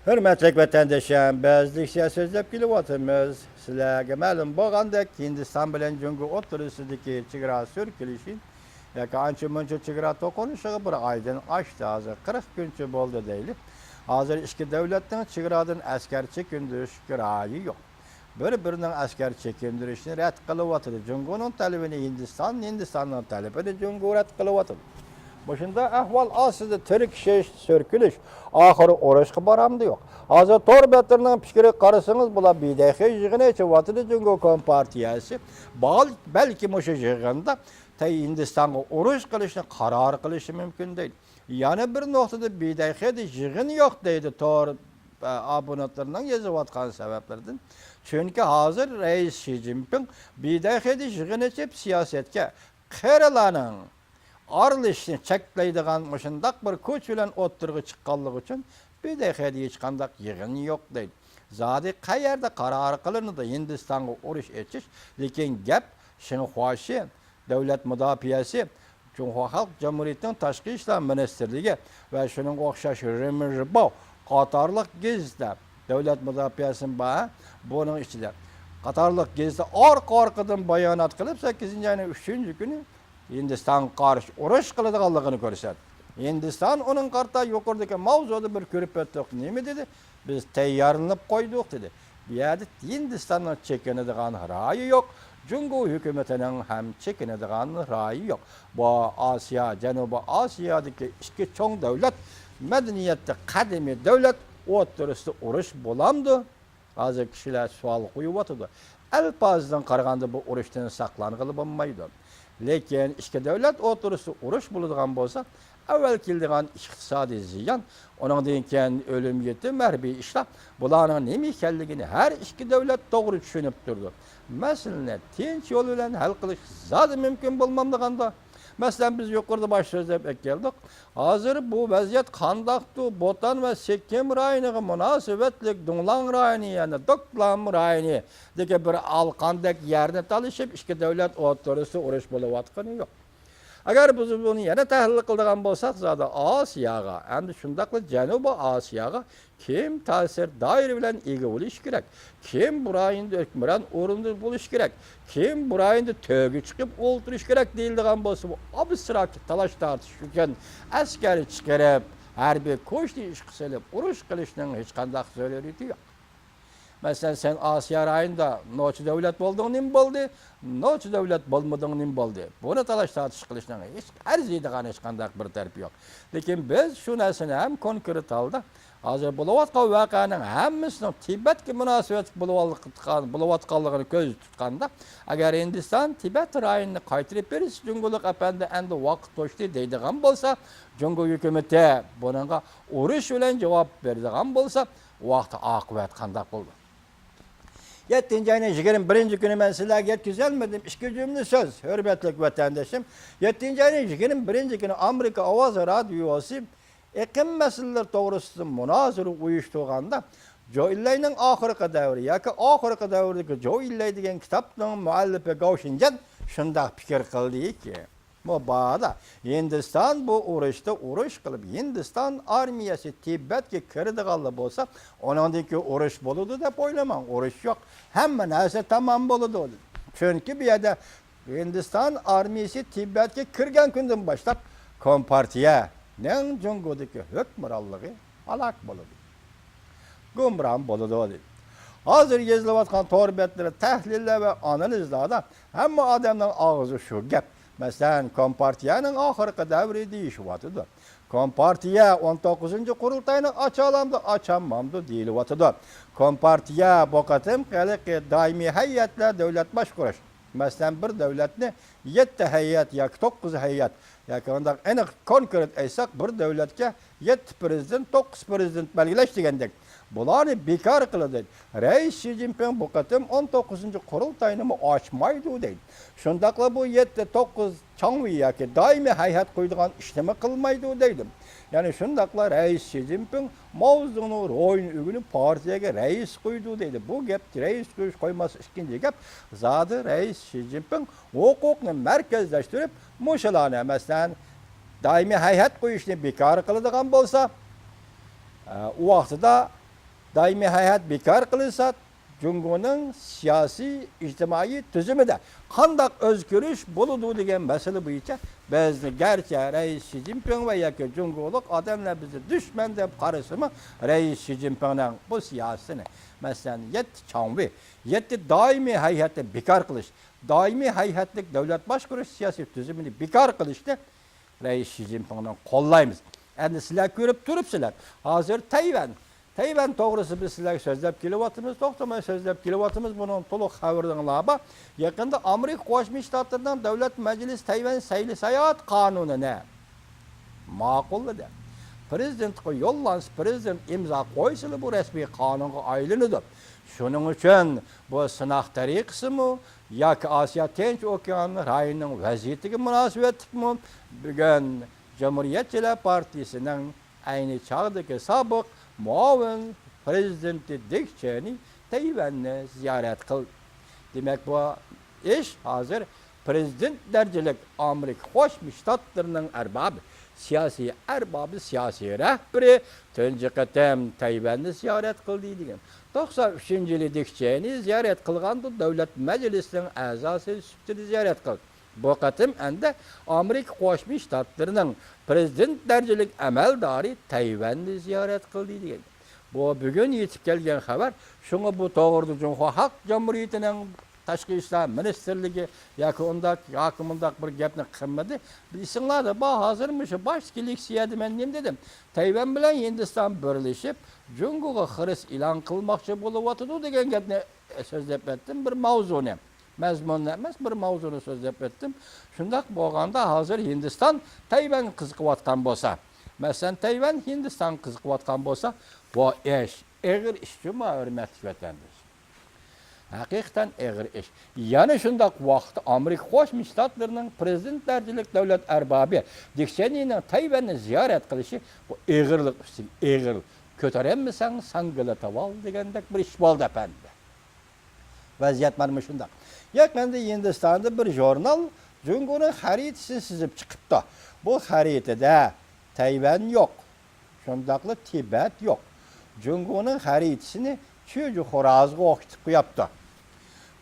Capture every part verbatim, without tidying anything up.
ھۆرمەتلىك ۋەتەندىشىم، بىز لېكسىيە سۆزلەپ كېلىۋاتىمىز. سىلەرگە مەلۇم بولغاندەك، ھىندىستان بىلەن جۇڭگو ئوتتۇرىسىدىكى چېگرا سۈركىلىشى ياكى ئانچە-مۇنچە چېگرا توقۇنۇشىغا بىر ئايدىن ئاشتى، ھازىر قىرىق كۈنچە بولدى دەيلى. ھازىر ئىككى دۆلەتنىڭ چېگرادىن ئەسكەر چېكىندۈرۈشكە رايى يوق. بىر-بىرىنىڭ ئەسكەر چېكىندۈرۈشىنى رەت قىلىۋاتىدۇ. جۇڭگونىڭ تەلىپىنى ھىندىستان، ھىندىستاننىڭ تەلىپىنى جۇڭگو رەت قىلىۋاتىدۇ. مۇشۇنداق ئەھۋال ئاستىدا تىركىشىش، سۈركىلىش، ئاخىرى ئۇرۇشقا بارامدۇ يوق. ھازىر تور بەتلىرىنىڭ پىكرىگە قارىسىڭىز، بۇلار بىدەخەي يىغىنى ئېچىۋاتىدۇ. جۇڭگو كومپارتىيەسى بال-، بەلكى مۇشۇ يىغىندا تەي ھىندىستانغا ئۇرۇش قىلىشنى قارار قىلىشى مۇمكىن دەيدۇ. يەنە بىر نۇقتىدا بىدەخەيدە يىغىن يوق دەيدۇ تور، ئە، ئابونېنتلىرىنىڭ يېزىۋاتقان سەۋەبلىرىدىن. چۈنكى ھازىر رەئىس شى جىنپىڭ بىدەخەيدە يىغىن ئېچىپ سىياسەتكە قېرىلارنىڭ ئارىلىشىشنى چەكلەيدىغان مۇشۇنداق بىر كۈچ بىلەن ئوتتۇرىغا چىققانلىقى ئۈچۈن بىدەخەيدە ھېچقانداق يىغىن يوق دەيدۇ. زادى قەيەردە قارار قىلىنىدۇ ھىندىستانغا ئۇرۇش ئېچىش، لېكىن گەپ شىنخۇاشى دۆلەت مۇداپىئەسى، جۇڭخۇا خەلق جۇمھۇرىيىتىنىڭ تاشقى ئىشلار مىنىستىرلىكى ۋە شۇنىڭغا ئوخشاش رېمىن رىباۋ قاتارلىق گېزىتلەر، دۆلەت مۇداپىئەسىمۇ بار، بۇنىڭ ئىچىدە قاتارلىق گېزىتلەر ئارقا-ئارقىدىن بايانات قىلىپ، سەككىزىنچى ئاينىڭ ئۈچىنچى كۈنى ھىندىستانغا قارشى ئۇرۇش قىلىدىغانلىقىنى كۆرسەتتى. ھىندىستان ئۇنىڭغا قارىتا يۇقىرىدىكى ماۋزۇدا بىر كۆرۈپ ئۆتتۇق. نېمە دېدى؟ بىز تەييارلىنىپ قويدۇق دېدى. بۇ يەردە ھىندىستاننىڭ چېكىنىدىغان رايى يوق، جۇڭگو ھۆكۈمىتىنىڭ ھەم چېكىنىدىغان رايى يوق. بۇ ئاسىيا، جەنۇبىي ئاسىيادىكى ئىككى چوڭ دۆلەت، مەدەنىيەتتە قەدىمىي دۆلەت ئوتتۇرىسىدا ئۇرۇش بولامدۇ؟ ھازىر كىشىلەر سوئال قويۇۋاتىدۇ. ئەلپازىدىن قارىغاندا بۇ ئۇرۇشتىن ساقلانغىلى بولمايدۇ. لېكىن ئىككى دۆلەت ئوتتۇرىسىدا ئۇرۇش بولىدىغان بولسا، ئەۋۋەل كېلىدىغان ئىقتىسادىي زىيان، ئۇنىڭدىن كېيىن ئۆلۈم يېتىم، ھەربىي ئىشلار، بۇلارنىڭ نېمە ئىكەنلىكىنى ھەر ئىككى دۆلەت توغرا چۈشىنىپ تۇرىدۇ. مەسىلىنى تىنچ يول بىلەن ھەل قىلىش زادى مۇمكىن بولمامدىغاندا، مەسىلەن، بىز يۇقىرىدا باش سۆزلەپ ئەكەلدۇق. ھازىر بۇ ۋەزىيەت قانداقتۇ؟ بوتان ۋە سىككىم رايونىغا مۇناسىۋەتلىك دۇڭلاڭ رايونى، يەنى دوكلام رايونىدىكى بىر ئالقاندەك يەرنى تالىشىپ، ئىككى دۆلەت ئوتتۇرىسىدا ئۇرۇش بولۇۋاتقىنى يوق. ئەگەر بىز بۇنى يەنە تەھلىل قىلىدىغان بولساق، زادى ئاسىياغا، ھەمدە شۇنداقلا جەنۇبىي ئاسىياغا كىم تەسىر دائىرە بىلەن ئىگە بولۇشى كېرەك؟ كىم بۇ رايوندا ھۆكۈمران ئورۇندا بولۇشى كېرەك؟ كىم بۇ رايوندا تۆگە چىقىپ ئولتۇرۇشى كېرەك دېيىلىدىغان بولسا، بۇ ئابستراكت تالاش-تارتىش ئۈچۈن ئەسكەر چىقىرىپ، ھەربىي كۈچنى ئىشقا سېلىپ ئۇرۇش قىلىشنىڭ ھېچقانداق زۆرۈرىيىتى يوق. مەسىلەن، سەن ئاسىيا رايونىدا نوچى دۆلەت بولدۇڭ نېمە بولدى؟ نوچى دۆلەت بولمىدىڭ نېمە بولدى؟ بۇنى تالاش-تارتىش قىلىشنىڭ ھېچ ئەرزىيدىغان ھېچقانداق بىر تەرىپى يوق. لېكىن بىز شۇ نەرسىنى ھەم كونكرېت ھالدا ھازىر بولۇۋاتقان ۋەقەنىڭ ھەممىسىنىڭ تىبەتكە مۇناسىۋەتلىك بولۇۋاتقان-، بولۇۋاتقانلىقىنى كۆزدە تۇتقاندا، ئەگەر ھىندىستان تىبەت رايونىنى قايتۇرۇپ بېرىش جۇڭگولۇق ئەپەندى ئەمدى ۋاقىت توشتى دەيدىغان بولسا، جۇڭگو ھۆكۈمىتى بۇنىڭغا ئۇرۇش بىلەن جاۋاب بېرىدىغان بولسا، ۋاقتى ئاقىۋەت قانداق بولىدۇ؟ يەتتىنچى ئاينىڭ يىگىرمە بىرىنچى كۈنى مەن سىلەرگە يەتكۈزەلمىدىم ئىككى جۈملە سۆز، ھۆرمەتلىك ۋەتەندىشىم. يەتتىنچى ئاينىڭ يىگىرمە بىرىنچى كۈنى ئامېرىكا ئاۋازى رادىيوسى ئېقىم مەسىلىلىرى توغرىسىدا مۇنازىرە ئۇيۇشتۇرغاندا، جو ئىللەينىڭ ئاخىرقى دەۋرى ياكى ئاخىرقى دەۋردىكى جو ئىللەي دېگەن كىتابنىڭ مۇئەللىپى گاۋ شىنجەن شۇنداق پىكىر قىلدىكى، مۇبادا ھىندىستان بۇ ئۇرۇشتا ئۇرۇش قىلىپ، ھىندىستان ئارمىيەسى تىبەتكە كىرىدىغانلا بولسا، ئۇنىڭدىن كېيىن ئۇرۇش بولىدۇ دەپ ئويلىماڭ. ئۇرۇش يوق. ھەممە نەرسە تامام بولىدۇ. چۈنكى بۇ يەردە ھىندىستان ئارمىيەسى تىبەتكە كىرگەن كۈندىن باشلاپ، كومپارتىيەنىڭ جۇڭگودىكى ھۆكۈمرانلىقى ھالاك بولىدۇ. گۇمران بولىدۇ، دېدى. ھازىر يېزىلىۋاتقان تور بەتلىرى، تەھلىللەر ۋە ئانالىزلاردا ھەممە ئادەمنىڭ ئاغزى شۇ گەپ. مەسىلەن، كومپارتىيەنىڭ ئاخىرقى دەۋرى دېيىشىۋاتىدۇ. كومپارتىيە ئون توققۇزىنچى قۇرۇلتاينى ئاچالامدۇ، ئاچالمامدۇ دېيىلىۋاتىدۇ. كومپارتىيە بۇ قېتىم ھېلىقى دائىمىي ھەيئەتلەر دۆلەت باشقۇرۇش، مەسىلەن، بىر دۆلەتنى يەتتە ھەيئەت ياكى توققۇز ھەيئەت ياكى ئۇنداق ئېنىق كونكرېت ئېيتساق، بىر دۆلەتكە يەتتە پىرېزىدېنت، توققۇز پىرېزىدېنت بەلگىلەش دېگەندەك، بۇلارنى بىكار قىلىدۇ. رەئىس شى جىنپىڭ بۇ قېتىم ئون توققۇزىنچى قۇرۇلتاينىمۇ ئاچمايدۇ دەيدۇ. شۇنداقلا بۇ يەتتە، توققۇز چاڭۋېي ياكى دائىمىي ھەيئەت قويىدىغان ئىشنىمۇ قىلمايدۇ دەيدۇ. يەنى شۇنداقلا رەئىس شى جىنپىڭ ماۋزېدۇڭنىڭ روھىنى ئۆگىنىپ، پارتىيەگە رەئىس قويىدۇ دەيدۇ. بۇ گەپ رەئىس قويۇش قويماس ئىككىنچى گەپ، زادى رەئىس شى جىنپىڭ ھوقۇقنى مەركەزلەشتۈرۈپ، مۇشۇلارنى، مەسىلەن، دائىمىي ھەيئەت قويۇشنى بىكار قىلىدىغان بولسا، ئە، ئۇ ۋاقتىدا دائىمىي ھەيئەت بىكار قىلىنسا، جۇڭگونىڭ سىياسىي، ئىجتىمائىي تۈزۈمىدە قانداق ئۆزگىرىش بولىدۇ دېگەن مەسىلە بويىچە بىزنى گەرچە رەئىس شى جىنپىڭ ۋە ياكى جۇڭگولۇق ئادەملەر بىزنى دۈشمەن دەپ قارىسىمۇ، رەئىس شى جىنپىڭنىڭ بۇ سىياسىتىنى، مەسىلەن، يەتتە چاڭۋې، يەتتە دائىمىي ھەيئەتنى بىكار قىلىش، دائىمىي ھەيئەتلىك دۆلەت باشقۇرۇش سىياسىي تۈزۈمىنى بىكار قىلىشنى رەئىس شى جىنپىڭنى قوللايمىز. ئەمدى سىلەر كۆرۈپ تۇرۇپسىلەر. ھازىر تەيۋەن، تەيۋەن توغرىسىدا بىز سىلەرگە سۆزلەپ كېلىۋاتىمىز، توختىماي سۆزلەپ كېلىۋاتىمىز. بۇنىڭ تولۇق خەۋىرىڭلار بار. يېقىندا ئامېرىكا قوشما شتاتلىرىنىڭ دۆلەت مەجلىسى تەيۋەن سەيلە ساياھەت قانۇنىنى ماقۇللىدى. پرېزىدېنتقا يوللانسا، پرېزىدېنت ئىمزا قويسىلا، بۇ رەسمىي قانۇنغا ئايلىنىدۇ. شۇنىڭ ئۈچۈن بۇ سىناق تەرىقىسىمۇ ياكى ئاسىيا تىنچ ئوكيان رايونىنىڭ ۋەزىيىتىگە مۇناسىۋەتلىكمۇ، بۈگۈن جۇمھۇرىيەتچىلەر پارتىيىسىنىڭ ئەينى چاغدىكى سابىق مۇئاۋىن پرېزىدېنتى دىك چېنى تەيۋەننى زىيارەت قىلدى. دېمەك، بۇ ئىش ھازىر پرېزىدېنت دەرىجىلىك ئامېرىكا قوشما شتاتلىرىنىڭ ئەربابى، سىياسىي ئەربابى، سىياسىي رەھبىرى تۇنجى قېتىم تەيۋەننى زىيارەت قىلدى دېگەن. توقسان ئۈچىنچى يىلى دىك چېنى زىيارەت قىلغاندا دۆلەت مەجلىسىنىڭ ئەزاسى سۈپىتىدە زىيارەت قىلدى. بۇ قېتىم ئەمدى ئامېرىكا قوشما شتاتلىرىنىڭ پرېزىدېنت دەرىجىلىك ئەمەلدارى تەيۋەننى زىيارەت قىلدى دېگەن. بۇ بۈگۈن يېتىپ كەلگەن خەۋەر. شۇڭا بۇ توغرىدا جۇڭخۇا خەلق جۇمھۇرىيىتىنىڭ تاشقى ئىشلار مىنىستىرلىكى ياكى ئۇنداق، ياكى مۇنداق بىر گەپنى قىلمىدى. ئېسىڭلاردا بار، ھازىر مۇشۇ باشتىكى لېكسىيەدە مەن نېمە دېدىم؟ تەيۋەن بىلەن ھىندىستان بىرلىشىپ، جۇڭگوغا خىرىس ئېلان قىلماقچى بولۇۋاتىدۇ دېگەن گەپنى سۆزلەپ ئۆتتۈم، بىر ماۋزۇنى. مەزمۇننى ئەمەس، بىر ماۋزۇنى سۆزلەپ ئۆتتۈم. شۇنداق بولغاندا، ھازىر ھىندىستان تەيۋەنگە قىزىقىۋاتقان بولسا، مەسىلەن، تەيۋەن ھىندىستانغا قىزىقىۋاتقان بولسا، بۇ ئىش ئېغىر ئىش جۇما، ھۆرمەتلىك ۋەتەنداش. ھەقىقەتەن ئېغىر ئىش. يەنە شۇنداق ۋاقىتتا ئامېرىكا قوشما شتاتلىرىنىڭ پرېزىدېنت دەرىجىلىك دۆلەت ئەربابى دىك چېنىنىڭ تەيۋەننى زىيارەت قىلىشى، بۇ ئېغىرلىق ئۈستىگە ئېغىرلىق. كۆتۈرەلمىسەڭ، ساڭگىلا تاۋال دېگەندەك بىر ئىش بولدى، ئەپەندى. ۋەزىيەت مانا مۇشۇنداق. يېقىندا ھىندىستاندا بىر ژۇرنال جۇڭگونىڭ خەرىتىسىنى سىزىپ چىقىپتۇ. بۇ خەرىتىدە تەيۋەن يوق، شۇنداقلا تىبەت يوق. جۇڭگونىڭ خەرىتىسىنى چۈجە خورازىغا ئوخشىتىپ قويۇپتۇ.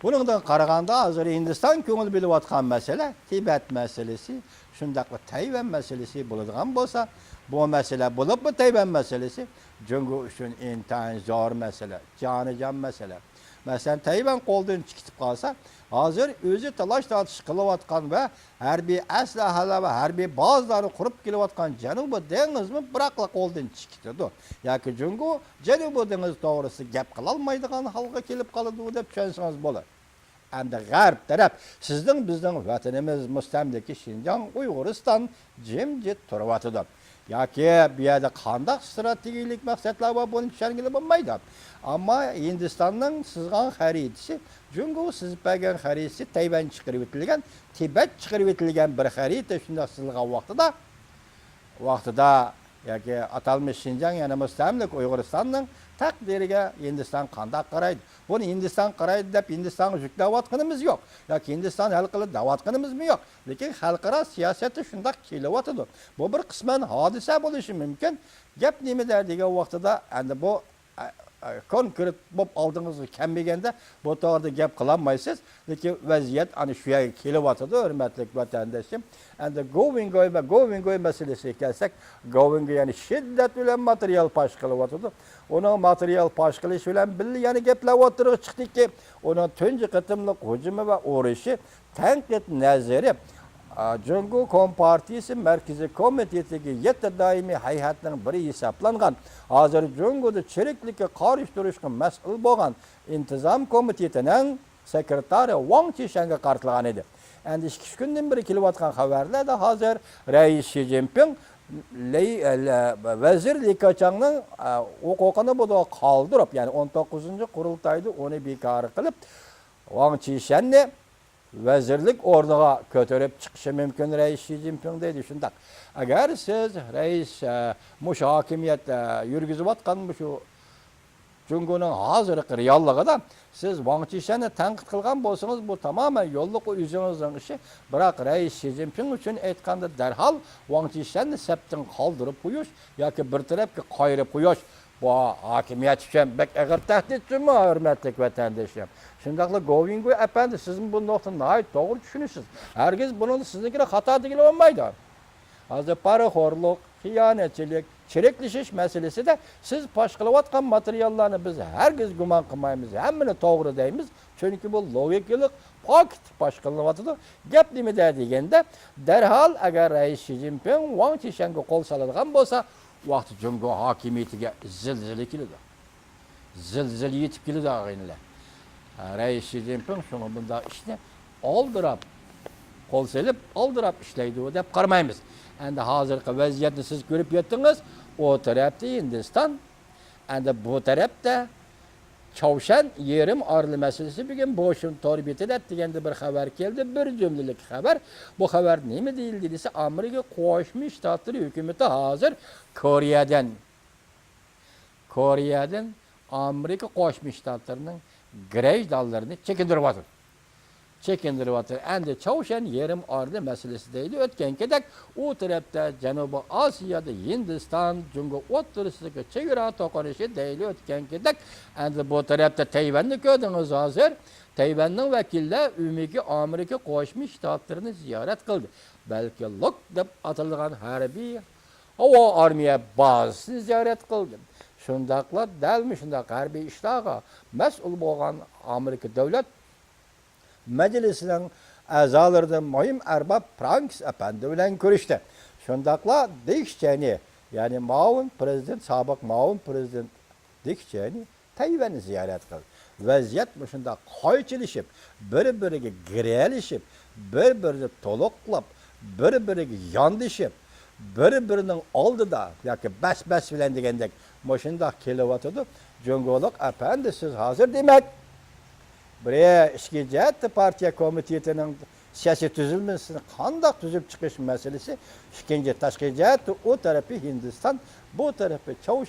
بۇنىڭدىن قارىغاندا، ھازىر ھىندىستان كۆڭۈل بۆلۈۋاتقان مەسىلە تىبەت مەسىلىسى، شۇنداقلا تەيۋەن مەسىلىسى بولىدىغان بولسا، بۇ مەسىلە، بولۇپمۇ تەيۋەن مەسىلىسى جۇڭگو ئۈچۈن ئىنتايىن زور مەسىلە، جانىجان مەسىلە. مەسىلەن، تەيۋەن قولدىن چىقىپ قالسا، ھازىر ئۆزى تالاش-تارتىش قىلىۋاتقان ۋە ھەربىي ئەسلىھەلەر ۋە ھەربىي بازىلارنى قۇرۇپ كېلىۋاتقان جەنۇبىي دېڭىزمۇ بىراقلا قولدىن چىقىپ كېتىدۇ. ياكى جۇڭگو جەنۇبىي دېڭىز توغرىسىدا گەپ قىلالمايدىغان ھالغا كېلىپ قالىدۇ دەپ چۈشەنسىڭىز بولىدۇ. ئەمدى غەرب تەرەپ سىزنىڭ، بىزنىڭ ۋەتىنىمىز مۇستەملىكە شىنجاڭ، ئۇيغۇرىستان جىمجىت تۇرۇۋاتىدۇ. ياكى بۇ يەردە قانداق ئىستراتېگىيەلىك مەقسەتلەر بار، بۇنى چۈشەنگىلى بولمايدۇ. ئەمما ھىندىستاننىڭ سىزغان خەرىتىسى، جۇڭگو سىزىپ بەرگەن خەرىتىسى، تەيۋەن چىقىرىۋېتىلگەن، تىبەت چىقىرىۋېتىلگەن بىر خەرىتە شۇنداق سىزىلغان ۋاقتىدا، ۋاقتىدا ياكى ئاتالمىش شىنجاڭ، يەنى مۇستەملىكە ئۇيغۇرىستاننىڭ تەقدىرىگە ھىندىستان قانداق قارايدۇ؟ بۇنى ھىندىستان قارايدۇ دەپ ھىندىستانغا يۈكلەۋاتقىنىمىز يوق. ياكى ھىندىستان ھەل قىلىدۇ دەۋاتقىنىمىزمۇ يوق. لېكىن خەلقئارا سىياسەتتە شۇنداق كېلىۋاتىدۇ. بۇ بىر قىسمەن ھادىسە بولۇشى مۇمكىن. گەپ نېمىدە دېگەن ۋاقتىدا، ئەمدى بۇ ئە، ئە، كونكرېت بولۇپ ئالدىڭىزغا كەلمىگەندە، بۇ توغرىدا گەپ قىلالمايسىز. لېكىن ۋەزىيەت ئەنە شۇ يەرگە كېلىۋاتىدۇ، ھۆرمەتلىك ۋەتەندىشىم. ئەمدى گوۋېنگوي ۋە گوۋېنگوي مەسىلىسىگە كەلسەك، گوۋېنگوي يەنە شىددەت بىلەن ماتېرىيال پاش قىلىۋاتىدۇ. ئۇنىڭ ماتېرىيال پاش قىلىشى بىلەن بىللە يەنە گەپلەر ئوتتۇرىغا چىقتىكى، ئۇنىڭ تۇنجى قېتىملىق ھۇجۇمى ۋە ئۇرۇشى تەنقىد نەزىرى، ئا، جۇڭگو كومپارتىيىسى مەركىزىي كومىتېتىگە يەتتە دائىمىي ھەيئەتنىڭ بىرى ھېسابلانغان، ھازىر جۇڭگودا چىرىكلىككە قارشى تۇرۇشقا مەسئۇل بولغان ئىنتىزام كومىتېتىنىڭ سېكرېتارى ۋاڭ چىشەنگە قارىتىلغان ئىدى. ئەمدى ئىككى ئۈچ كۈندىن بېرى كېلىۋاتقان خەۋەرلەردە ھازىر رەئىس شى جىنپىڭ لېي-، لە-، ۋەزىر لى كېچاڭنىڭ، ئا، ھوقۇقىنى بۇدا قالدۇرۇپ، يەنى ئون توققۇزىنچى قۇرۇلتايدا ئۇنى بىكار قىلىپ، ۋاڭ چىشەننى ۋەزىرلىك ئورنىغا كۆتۈرۈپ چىقىشى مۇمكىن رەئىس شى جىنپىڭ دەيدۇ شۇنداق. ئەگەر سىز رەئىس، ئە، مۇشۇ ھاكىمىيەت، ئە، يۈرگۈزۈۋاتقان مۇشۇ جۇڭگونىڭ ھازىرقى رېئاللىقىدا سىز ۋاڭ چىشەننى تەنقىد قىلغان بولسىڭىز، بۇ تامامەن يوللۇق ئۆزىڭىزنىڭ ئىشى. بىراق رەئىس شى جىنپىڭ ئۈچۈن ئېيتقاندا، دەرھال ۋاڭ چىشەننى سەپتىن قالدۇرۇپ قويۇش ياكى بىر تەرەپكە قايرىپ قويۇش، ۋا، ھاكىمىيەت ئۈچۈن بەك ئېغىر تەھدىت جۇمۇ، ھۆرمەتلىك ۋەتەندىشىم. شۇنداقلا گوۋىنگو ئەپەندى، سىزمۇ بۇ نۇقتىنى ناھايىتى توغرا چۈشىنىسىز. ھەرگىز بۇنىڭدا سىزنىڭكىنى خاتا دېگىلى بولمايدۇ. ھازىر پارىخورلۇق، خىيانەتچىلىك، چىرىكلىشىش مەسىلىسىدە سىز پاش قىلىۋاتقان ماتېرىياللارنى بىز ھەرگىز گۇمان قىلمايمىز، ھەممىنى توغرا دەيمىز. چۈنكى بۇ لوگىكىلىق، پاكىت پاش قىلىنىۋاتىدۇ. گەپ نېمىدە دېگەندە، دەرھال ئەگەر رەئىس شى جىنپىڭ ۋاڭ چىشەنگە قول سالىدىغان بولسا، ۋاقتى جۇڭگو ھاكىمىيىتىگە زىلزىلە كېلىدۇ. زىلزىلە يېتىپ كېلىدۇ، ئاغىنىلەر. رەئىس شى جىنپىڭ شۇڭا بۇنداق ئىشنى ئالدىراپ، قول سېلىپ، ئالدىراپ ئىشلەيدۇ دەپ قارىمايمىز. ئەندى ھازىرقى ۋەزىيەتنى سىز كۆرۈپ يەتتىڭىز. ئۇ تەرەپتە ھىندىستان، ئەندى بۇ تەرەپتە چاۋشيەن يېرىم ئارىلى مەسىلىسى بۈگۈن بوشۇن تور بېتىدە دېگەندە بىر خەۋەر كەلدى، بىر جۈملىلىك خەۋەر. بۇ خەۋەردە نېمە دېيىلدى دېسە، ئامېرىكا قوشما شتاتلىرى ھۆكۈمىتى ھازىر كورېيەدىن، كورېيەدىن ئامېرىكا قوشما شتاتلىرىنىڭ گرەجدانلىرىنى چېكىندۈرۈۋاتىدۇ. چېكىندۈرۈۋاتىدۇ. ئەندى چاۋشيەن يېرىم ئارىلى مەسىلىسى دەيلى ئۆتكەنكىدەك، ئۇ تەرەپتە جەنۇبىي ئاسىيادا ھىندىستان، جۇڭگو ئوتتۇرىسىدىكى چېگرا توقۇنۇشى دەيلى ئۆتكەنكىدەك، ئەندى بۇ تەرەپتە تەيۋەننى كۆردىڭىز ھازىر. تەيۋەننىڭ ۋەكىللەر ئۈمىكى ئامېرىكا قوشما شتاتلىرىنى زىيارەت قىلدى. بەلكى لوك دەپ ئاتىلىدىغان ھەربىي ھاۋا ئارمىيە بازىسىنى زىيارەت قىلدى. شۇنداقلا دەل مۇشۇنداق ھەربىي ئىشلارغا مەسئۇل بولغان ئامېرىكا دۆلەت مەجلىسىنىڭ ئەزالىرىدىن مۇھىم ئەرباب فرانكس ئەپەندى بىلەن كۆرۈشتى. شۇنداقلا دىك چېنى، يەنى مۇئاۋىن پىرېزىدېنت، سابىق مۇئاۋىن پىرېزىدېنت دىك چېنى تەيۋەننى زىيارەت قىلدى. ۋەزىيەت مۇشۇنداق قايچىلىشىپ، بىر-بىرىگە گىرەلىشىپ، بىر-بىرىنى تولۇقلاپ، بىر-بىرىگە ياندىشىپ، بىر-بىرىنىڭ ئالدىدا ياكى بەس-بەس بىلەن دېگەندەك مۇشۇنداق كېلىۋاتىدۇ. جۇڭگولۇق ئەپەندى، سىز ھازىر دېمەك، بىرى ئىچكى جەھەتتە پارتىيە كومىتېتىنىڭ سىياسىي تۈزۈلمىسىنى قانداق تۈزۈپ چىقىش مەسىلىسى، ئىككىنچى، تاشقى جەھەتتە ئۇ تەرىپى ھىندىستان، بۇ تەرىپى چاۋ